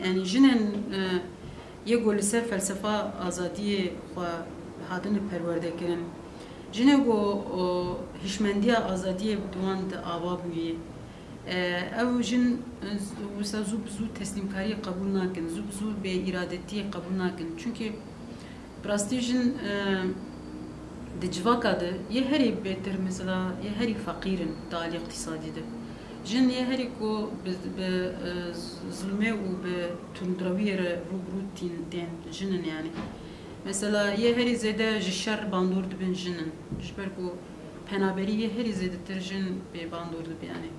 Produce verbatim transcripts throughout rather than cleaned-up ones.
Yanî jinên, e, yê ku li ser felsefa azadiyê xwe hatine perwerdekirin, jinê ku, o, hişmendiya azadiyê di wan de ava bûye, e, ew jin, e, z-, wisa zû bi zû teslîmkariyê qebûl nakin, zû bi zû bêîradetiyê qebûl nakin. Çunkî bi rastî jin, e, di civaka de yê herî bêtir, mesela yê herî feqîr in di alî îqtîsadî de. Jin yê herî ku bi, bi, e, z-, zilmê û bi tundrewiyê re rû bi rû tîn, tên jin in yanî. Mesela yê herî zêde ji şer bandor dibin jin in. Ji ber ku penaberî yê herî zêdetir jin bê bandor dibe yanî.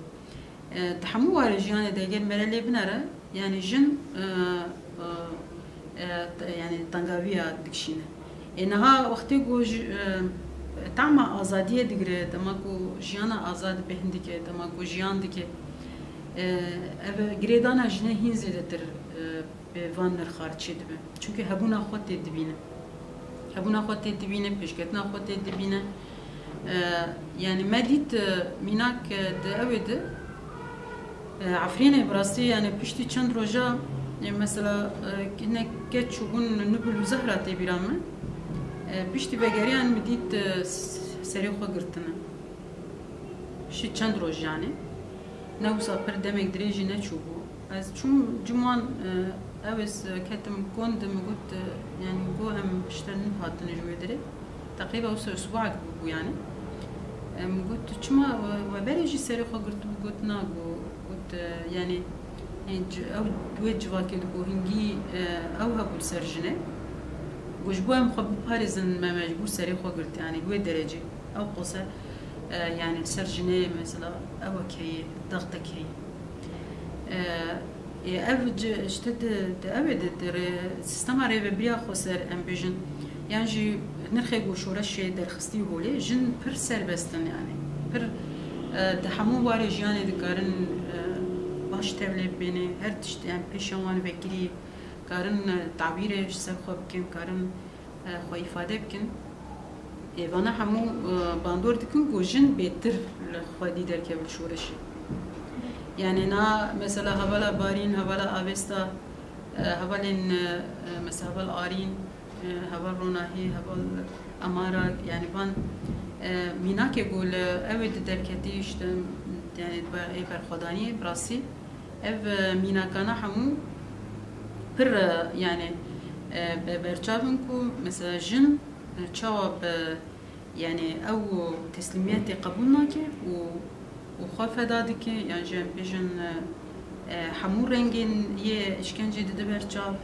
E, di hemû warê jiyanê de gel mere lê binere, yanî jin, e, e, e, te-, yanî tengaviya dikişîne. Ê niha wextê ku ji, e, tama azadiyê digire, dema ku jiyana azad bêhn dike, dema ku jiyan dike, e, ev girêdana jinê hîn zêdetir, e, bi van nirxa re çêdibe. Çunkî hebûna xwe tê dibîne. Hebûna xwe tê dibîne, pêşketina xwe tê dibîne. E, yanî me dît, e, mînak, e, di ewê de, e, Efrînê bi rastî, yanî piştî çend roja, e, mesela, e, hinek keç çûbûn Nubul û Zehra tê bîra min. E, piştî vegeriyan min dît, e, s-, serê xwe girtine. Piştî çend roj yanî. Ne wisa pir demek dirêj jî neçûbû. Ez çûm cim wan, e, ew ê s-, ketim gund, min got, e, yanî got em piştre nû hatine ji wê derê. Teqrîba wisa usbuek bûbû yanî. E, min got, tu çima we, we berê jî serê xwe girtibû? Got, na, got, got, e, yanî, e, ci-, ew wê civakê digot, hingî, e, ew hebû li ser jinê. Got, ji bo em xwe biparêzin me mecbûr serê xwe girt, yanî li wê derecê. Ew qose, e, yanî li ser jinê mesela ew heye, daxtek heye. E, ê, ev ci-, işte di, di ew ê di, di rê-, sistema rêvebiriya xweser em bêjin, yan jî nirxê ku şoreşê derxistî holê, jin pir serbest in yanî. Pir, e, di hemû warê jiyanê dikarin, e, baş tevlê bibêne, her tişt, yanî pêşiya wan vekirî, karin, e, tabîrê ji ser xwe bikin, karin, e, xwe îfade bikin. Ê, vana hemû, e, bandor dikin ku jin bêtir li xwedî derkeve li şoreşê. Yanî na mesela hevala Barîn, hevala Avesta, e, hevalên, e, e, mesela heval Arîn, e, heval Ronahî, heval Amara, yanî van, e, mînakê ku li ew ê di derketî, işte, yanî ber-, ê berxwedaniyê bi rastî ev, e, mînakana hemû pir, e, yanî, e, be-, berçav in ku mesela jin, e, çawa bi, yanî ew teslîmiyetê qebûl nake û, û xwe feda dike, yan jî em bêjin, e, e, hemû rengên yê îşkencê dide ber çav, e,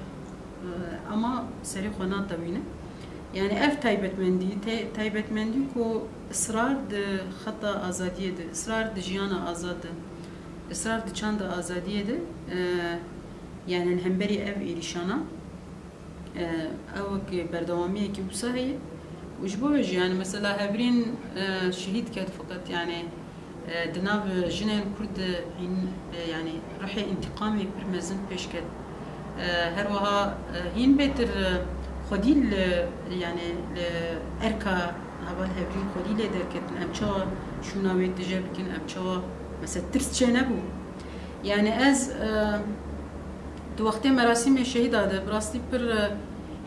ama serê xwe natewîne. Yanî ev taybetmendî, te-, taybetmendî ku israr di xeta azadiyê de, israr di jiyana azad de, israr di çanda azadiyê de, e, yanî li hemberî ev êrîşana, e, ew wek berdewamiyekî wisa heye. Û ji bo wê jî, yanî mesela Hevrîn, e, şehîd ket, feqet yanî, e, di nav jinên Kurd de hîn, e, yanî ruhê întîqamê pir mezin pêş ket. E, her wiha, e, hîn bêtir, e, xwedî li, yanî li erka heval Hevrîn xwedî lê derketin. Em çawa şûna wê tije bikin, em çawa, mesela tirs çênebû. Yanî ez, e, di wextê merasîmê şehîda de bi rastî pir, e,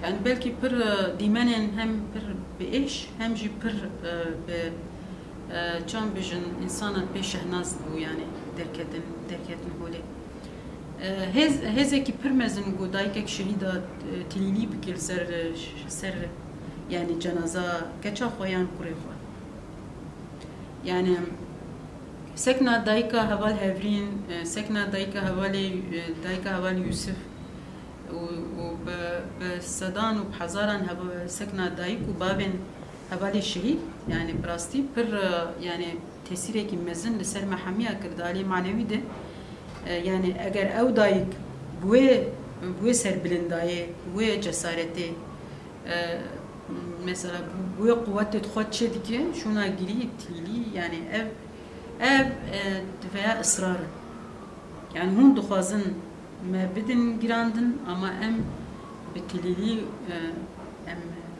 yanî belkî pir, e, dîmenên hem pir bi êş, hem jî pir, e, bi, e, çawa bêjin, însanan pê şehnaz bû, yanî derketin, derketin holê. E, hêz, hêzekî pir mezin ku dayikek şehîda, e, tilîlî bike li ser, e, ser, yanî cenaza keça xwe yan kurê xwe. Yanî sekna dayika heval Hevrîn, e, sekna dayika hevalê, e, dayika heval Yûsif û, û bi, bi sedan û bi hezaran heva-, sekna dayik û bavên hevalê şehîd, yanî bi rastî pir, e, yanî tesîrekî mezin li ser me hemiya kir di alî manewî de. E, yanî eger ew dayik bi wê, bi wê serbilindayê, bi wê cesaretê, e, mesela bi, bi wê quwetê di xwe çê dike, şûna girî, tîlî, yanî ev, ev, e, diveya israr in. Yanî hûn dixwazin me bidin girandin, ama em bi tilîlî, e, em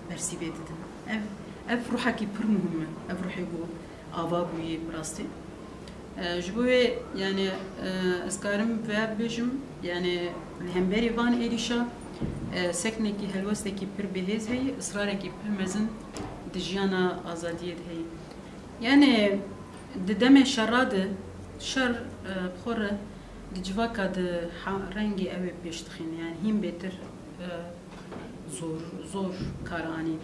bersîvê didin. Ev, ev ruhekî pir muhim e. Ev ruhê ku ava bûyî bi rastî. E, ji bo wê, yanî, e, ez karim vêya bibêjim, yanî Li hemberî van êrîşa, e, seknekî helwestekî pir bihêz heyî, israrekî pir mezin di jiyana azadiyê de heyî. Yani di demê şerra de, şer, e, bi xwe re di civaka de ha-, rengê ew ê pêş dixîne, yani hîn bêtir, e, zor, zor kar anîn.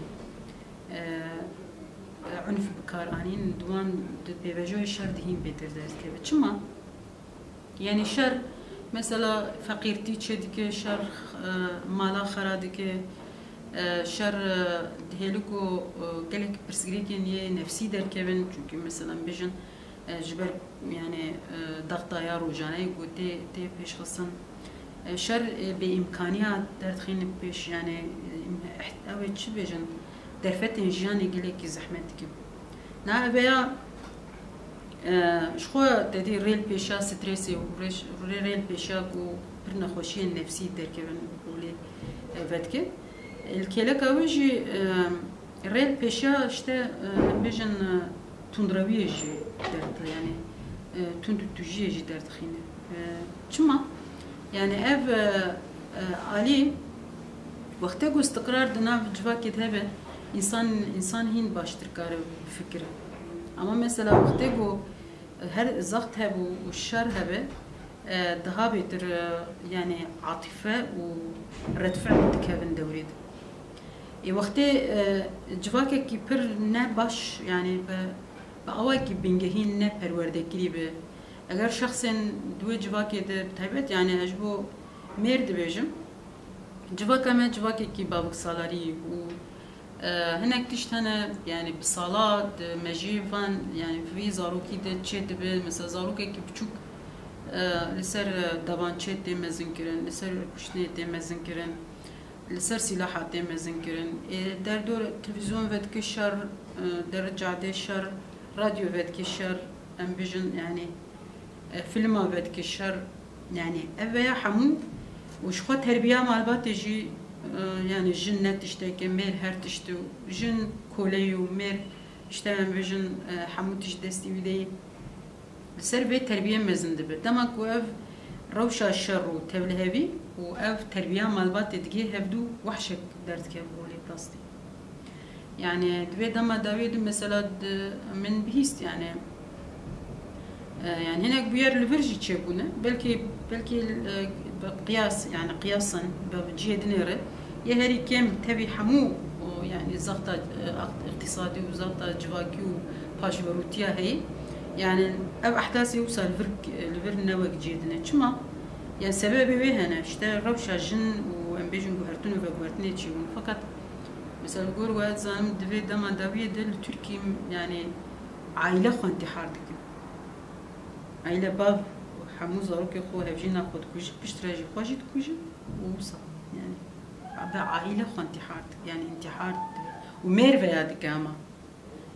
E, e, unf bi kar anîn, di wan di pêvajoyê şer di hîn bêtir derdikeve. Çima? Yani şer, mesela feqîrtî çêdike, şer, e, mala xera dike, e, şer, e, dihêle ku, e, gelek pirsgirêkên yê nefsî derkevin, çunkî mesela bêjin, e, ji ber, yani, e, daxta ya rojane ku tê, tê pêşxistin. E, şer, e, bêîmkaniya derdixîne pêş, yani, e, im-, eht-, ew ê çi bêjin, derfetên jiyanê gelekî zehmet dikin. Na ev ya, e, ji xwe tedî rêl pêşiya stresê û rêş-, rê-, rêl pêşiya ku pir nexweşiyên nefsî derkevin û lê, e, vedike. Li kêleka wê jî, e, rêl pêşiya işte, e, em bêjin, e, tundrewiyê jî derdixîne, yani, e, tund û tûjiyê jî derdixîne. E, çima? Yani ev, e, e, alî wextê ku îstiqrar di nav civakê de hebe, însan, însan hîn baştir kare bifikire. Ama mesela wextê ku her zext hebû û şer hebe, e, daha bêtir, e, yani atîfe û redfe dikevin dewrê de. Ê wextê, e, civakekî pir ne baş, yani bi, bi awakî bingehîn ne perwerdekirî bi, eger şexsên di wê civakê de bi taybet, yani ez ji bo mêr dibêjim, civaka me civakekî baviksalarî û, e, hinek tişt hene, yani bi sala di mejiyê van, yani vî zarokî de çê dibe, mesela zarokekî biçûk, e, li ser, e, devançê tê mezinkirin, li ser kuştinê tê mezinkirin, li ser sîlaha tê mezinkirin. Ê derdor televîzyon vedike şer, e, der cadê şer, radyo vedike şer, em bêjin, yani, e, filma vedike şer, yani, ev veya hemû û ji xwe terbiya malbatê jî, e, yani, jin ne tişteke, mêr her tişt û jin kole ye û mêr, işte, em bêjin, e, hemû tişt destî wî de ye. Li ser vê terbiyê mezin dibe. Dema ku ev rewşa şer û tevlihevî û ev terbiya malbatê digê hevdû wehşek derdikeve holê rastî. Yani di vê dema dawiyê de mesela di, min bihîst yani, e, yani hinek bûyer li vir jî çêbûne. Belkî, belkî, e, bi qiyas, yani qiyasen bi cihê dinê re yê herî kêm tevî hemû, o, yani zexta, e, iqtîsadî û zexta civakî û paşverûtiya heyî. Yani ev ehdasê wisa li vir, li vir ne wek cihê dinê. Çima? Yani sebebê wê hene. İşte rewşa jin û em bêjin guhertin û veguhertinê çêbûn. Fakat mesela li gor we ez dizanim di vê dema dawiyê de li Tirkiyê yani aîle xwe întîhar dikin. Aîle bav hemû zarokê xwe, hevjîna xwe dikujin, piştre jî xwe jî dikujin û wisa yani bi aîle xwe întîhar dikin. Yani întîhar dikin. Û mêr veya dike ama.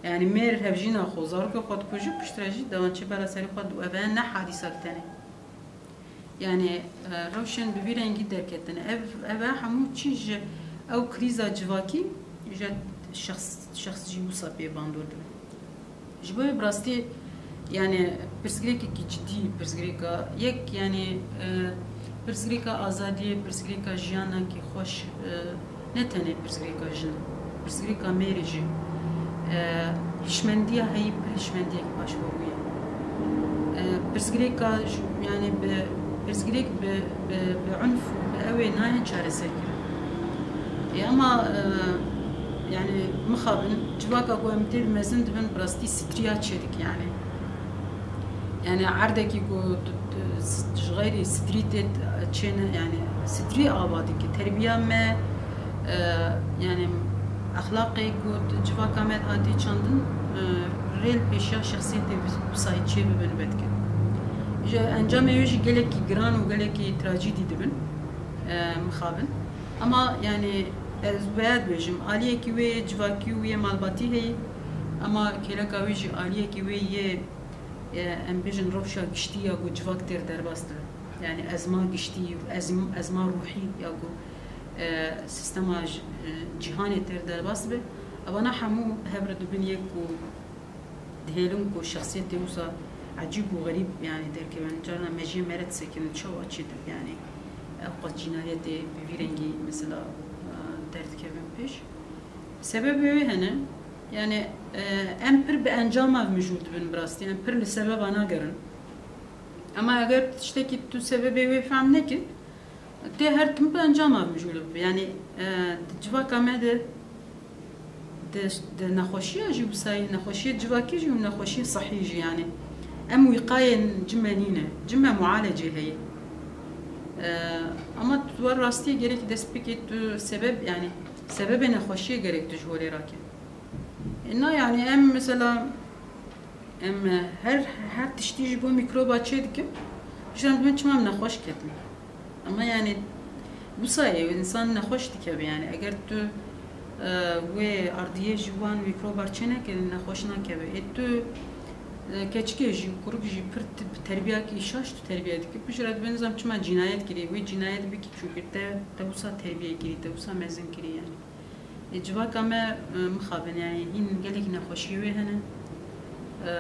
Yani mêr hevjîna xwe, zarokê xwe dikuje, piştre jî devançê bera serê xwe, û ev ne hadîsak tenê. Yani, e, rewşên bi vî rengî derketine. Ev, ev e hemû çî ji ew krîza civakî ji şexs, şexs jî wisa pê bandor dibe. Ji bo wê bi rastî, yani pirsgirêkekî cidî, pirsgirêka yek, yani, e, pirsgirêka azadiyê, pirsgirêka jiyanekî xweş, e, ne tenê pirsgirêka jin, pirsgirêka mêrê jî, e, hişmendiya heyî pir hişmendiyek paşverû ye. E, pirsgirêka ji, yani bi, pirsgirêk bi, bi, bi unf û bi ew ê nayên çareserkirin. E, ama, e, yani mixabin, civaka ku em tê de mezin dibin, bi rastî strîya çêdike yani. Yani erdekî ku tu, tu, ji xeyrî strî tê çêne, yani strî ava dike. Terbiya me, e, yani exlaqê ku civaka me hatî çandin, e, rê li pêşiya şexsiyetê wisa yî çê bibin vedike. Ji encamê wê jî gelekî giran û gelekî trajîdî dibin, e, mixabin. Ama yani ez veya dibêjim, aliyekî wê yê civakî û yê malbatî heye, ama kêleka wê jî aliyekî wê yê, e, em bêjin rewşa giştî ya ku civak têr derbas dibe. Yani ezma giştî, ezm-, ezma ruhî ya ku, e, sistema ji-, e, cîhanê têr derbas dibe. Evana hemû hev re dibin yek ku dihêlin ku şexsiyetê wisa ecîb û xerîb, yani, derkevin. Carna mejiyê me re disekinin, çawa çêdib, yani. Ew qas cînayetê bi vî rengî mesela, e, derdikevin pêş. Sebebê wê hene. Yani, e, em pir bi encama mijûl dibin bi rastî. Em pir li sebeba nagerin. Ama eger tiştekî tu sebebê wê fehm nekî, tê her tim bi encama mijûl bibe. Yani, e, di civaka me de Di, di nexweşiya jî wisayî, nexweşiyê civakî jî û nexweşiyê sehî jî, yani em wîqayên cime nîne. Cime mualecê heye. Ee, ama tu wer rastiyê gerek dest bikê tu sebeb, yani sebebê nexweşiyê gerek tu ji holê rake. E, na yani em mesela, em her, her tiştî ji bo mîkroba çê dikim, ji em çima em nexweş ketin. Ama yani wisa ye, însan nexweş dikeve yani. Eger tu, e, wê ardiyê ji wan mîkrobar çê neke, nexweş nakeve. Ê tu, e, keçikê jî, kurik jî pir t-, bi terbiyakî şaş tu terbiye dikî. Piştre dibê nizam çima cînayet kirî. Wê cînayet bikî çünkü te, te wisa terbiye kirî, te wisa mezin kirî yani. Ê civaka me, e, mixabin, yani hîn gelek nexweşiyê wê hene. E,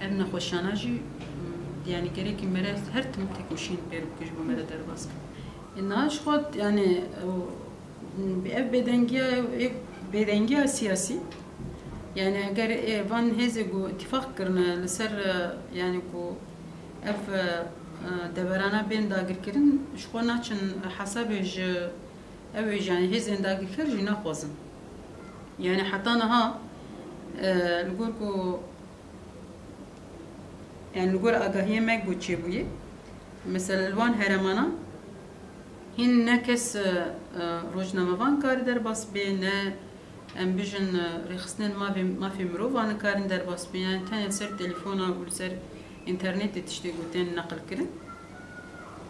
ev nexweşiyana jî, m, yani gerekî mere her tim têkoşîn pêr bike ji bo mere derbas ke. Ê niha ji xwe, yani, e, bi ev bêdengiya, ê bêdengiya siyasî, yani eger, e, van hêzê ku îtîfaq kirine li ser, e, yani ku ev, e, e, deverana bên dagirkirin, ji xwe naçin hesabê ji Ew ê, yani hêzên dagirker jî naxwazin. Yani heta niha, e, li gor ku, yani li gor agahiyê me ku çêbûye, mesela li wan herêmana hîn ne kes, e, e, rojnamevan kare derbas bê, ne em bijin, e, rêxistinên mafê, mafê mirovan karin derbas bê. Yani tenê li ser telefona û li ser înternetê tiştê ku tên neqil kirin.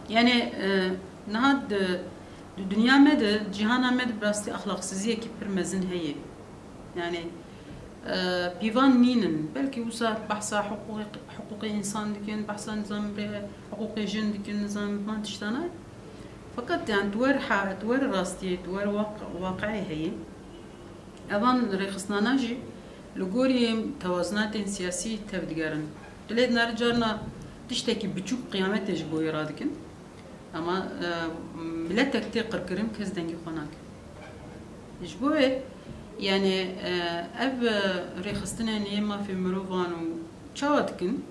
Yani, e, niha di, di dinya me de, cîhana me de bi rastî axlaqsiziyekî pir mezin heye. Yani, e, pîvan nînin. Belkî wisa behsa hiqûqê, hiqûqê însan dikin, behsa nizam rê, hiqûqê jin dikin, nizam van tiştana. Fakat yani di wer ha-, di wer rastiyê, di wer waq-, waqiê heye. Evan rêxistinana jî li gorî tewazinatên siyasî tevdigerin. Dilê dinare carna tiştekî biçûk qiyametê ji bo wê radikin. Ama, e, miletek tê qirkirin, kes dengê xwe nake. Ji bo wê, yani, e, ev, e, rêxistinên yê mafê mirovan û çawa dikin?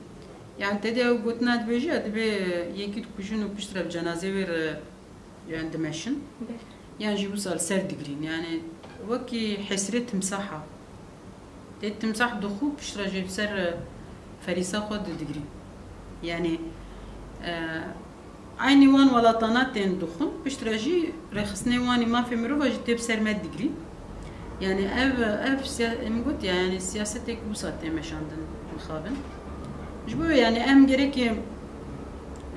Yani, te de ew gotina dibêje, dibê yekî dikujin û piştre bi cenazê wê re Yan dimeşin, Belê. yan jî wisa li ser digirîn. Yani wekî hesirê timsah a. Tê timsah dixû, piştre jî li ser, e, ferîsa xwe didigirîn. Yani, e, eynî wan welatana tên dixûn, piştre jî rêxistinê wan ê mafê mirova jî tê bi ser me digirîn. Yani ev, ev siya-, em got ya, yani siyasetek wisa tê meşandin mixabin. Ji bo yani em gerekê,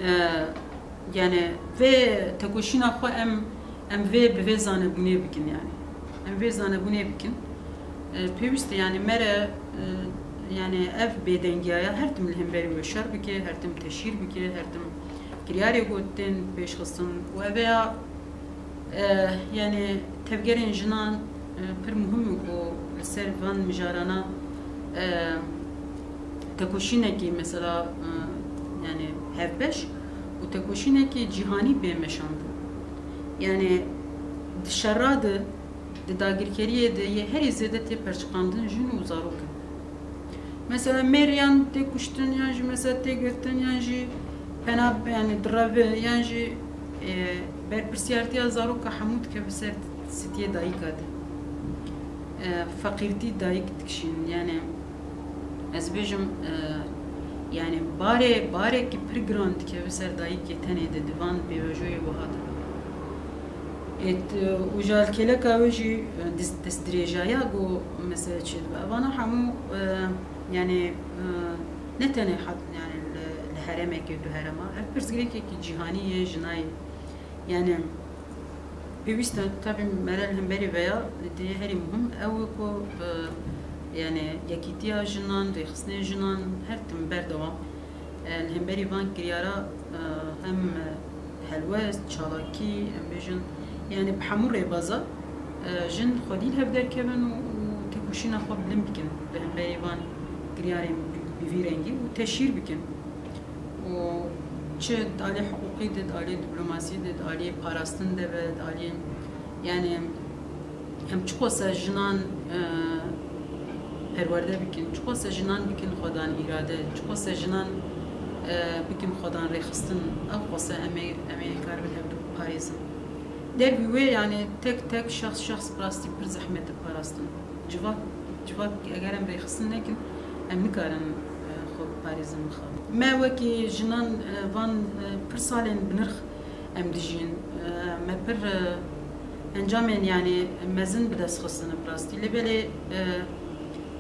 e, yani vê tekoşîna xwe em, em vê bi vê zanebûnê bikin yani. Em vê zanebûnê bikin. E, pêwîst e yani mere, e, yani ev bêdengiya ya her tim li hemberî weşar bike, her tim teşhîr bike, her tim kiryarê gotin pêşxistin û ev ya, e, yani tevgerên jinan, e, pir muhim in ku li ser van mijarana, e, tekoşînekî mesela, e, yani hevbeş û tekoşînekî cîhanî bê meşandin. Yani di şerra de, di dagirkeriyê de yê herî zêde tê perçiqandin jin û zarok in. Mesela mêr yan tê kuştin, yan jî mesela tê girtin, yan jî pena, yani direve, yan jî, e, berpirsiyartiya zaroka hemû dikeve ser stiyê dayika de. E, feqîrtî dayik dikişînin. Yani ez bêjim, e, yani barê, barekî pir giran dikeve ser dayikê tenê de di van pêvajoyê wiha de. Êt, û ji alkêleka wê jî, e, dis-, destdirêjaya ku mesele çê dibe. Evana hemû, e, yani, e, ne tenê hat, yani li, li herêmekê du herêma. Ev pirsgirêkekî cîhanî ye, jinayê. Yani, pêwîst e, tabî mere li hemberî veya dê herî muhim ew e ku, e, yani, yekîtiya jinan, rêxistinê jinan her tim berdewam. E, li hemberî van kiryara, e, hem, e, helwest, çalakî, em bêjin, yani bi hemû rêbaza, e, jin xwedî li hev derkevin û, û têkoşîna xwe bilind bikin li hemberî van kiryarên bi, bi vî rengî û teşhîr bikin. Û Çi di alî hiqûqî de, di alî diplomasî de, di alî parastin de be, di alî, yanî, em çiqasa jinan, e, perwerde bikin, çiqasa jinan bikin xwedan îrade, çiqasa jinan, e, bikin xwedan rêxistin, ew qasa em ê, em ê karibin hevdu parêzin. Dervî wê, yanî, tek tek, şexs şexs, bi rastî pir zehmet e parastin. Civak, civak eger em rêxistin nekin, em nikarin, e, xwe biparêzin mixabin. Me wekî jinan, e, van, e, pir salên bi nirx em dijîn. E, me pir, e, encamên, yanî, mezin bi dest xistine bi rastî. Lê belê, e,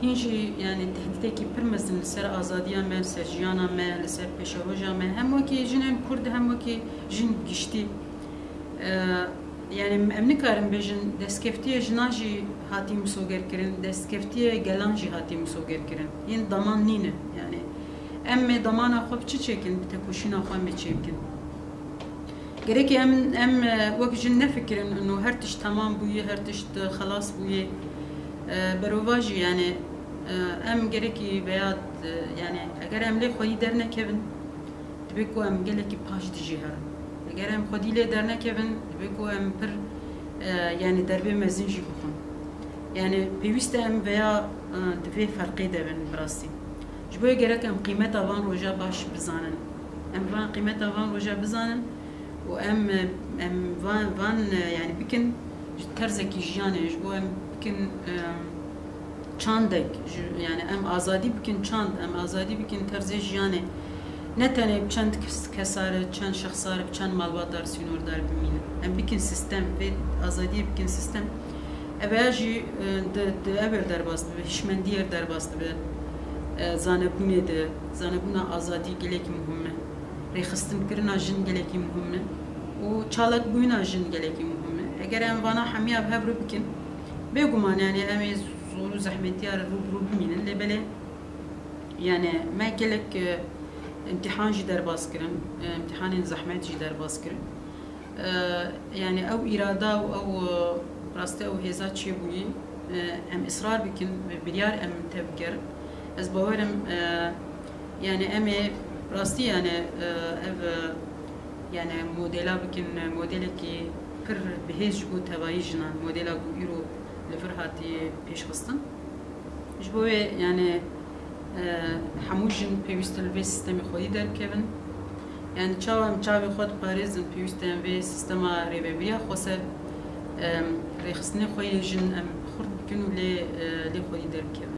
hîn jî, yanî, tehdîdekî pir mezin li ser azadiya me, li ser jiyana me, li ser pêşeroja me, hem wekî jinên Kurd, hem wekî jin giştî. E, yanî, em nikarin bêjin, destkeftiyê jinan jî hatî misogerkirin, destkeftiyê gelan jî hatî misogerkirin. Yên daman nîne. Yanî, em ê damana xwe bi çi çêkin, bi tekoşîna xwe em ê çêbikin? Gerekê em, em, e, wek jin nefikirin, ino her tişt temam bûye, her tişt, e, xelas bûye. E, berovajî, yanî, e, em gerekî veya, e, yanî, eger em lê xwedî dernekevin, dibe ku em gelekî paş dijî herin. Eger em xwedî lê dernekevin, dibe ku em pir, e, yanî, derbê mezin jî bixwin. Yanî, pêwîst e em veya, e, di vê ferqê de bin bi rastî. Ji bo yê gerek em qîmeta van roja baş bizanin. Em van qîmeta van roja bizanin û em, em van, van, yanî, bikin ji terzekî jiyanê, ji bo em bikin, em, çandek, ji, yanî, em azadî bikin çand, em azadî bikin terzê jiyanê. Ne tenê bi çend kes-, kesar, çend şexsar, bi çend malbatar sînordar bimînin. Em bikin sîstem, vê azadiyê bikin sîstem. Ev ya jî, e, di, di ev êr derbas dibe, hişmendiyê êr derbas dibe. E, zanebûnê de, zanebûna azadî gelekî muhim e. Rêxistinkirina jin gelekî muhim e. Û çalakbûyîna jin gelekî muhim e. Eger em vana hemiya bi hev re bikin, bêguman, yanî, em ê zor û zehmetiya re rû bi rû bimînin. Lê belê, yanî, me gelek, e, îmtîhan jî derbas kirin, e, îmtîhanên zehmet jî derbas kirin. E, yanî, ew îrada û ew, e, rastî ew hêza çêbûyî, e, em israr bikin, bi biryar em tevbigerin. Ez bawer im, e, yanî, em ê rastî, yanî, e, ev, e, yanî, modela bikin, modelekî pir bihêz ji bo tevayî jinan, modela ku îro li vir hatiye pêşxistin. Ji bo wê, yanî, e, hemû jin pêwîst e li vê sîstemê xwedî derbikevin. Yanî, çawa em çavê xwe diparêzin, pêwîst e em vê sîstema rêvebiriya xweser, em rêxistinê xwe yê jin em xurt bikin û lê, e, lê xwedî derbikevin.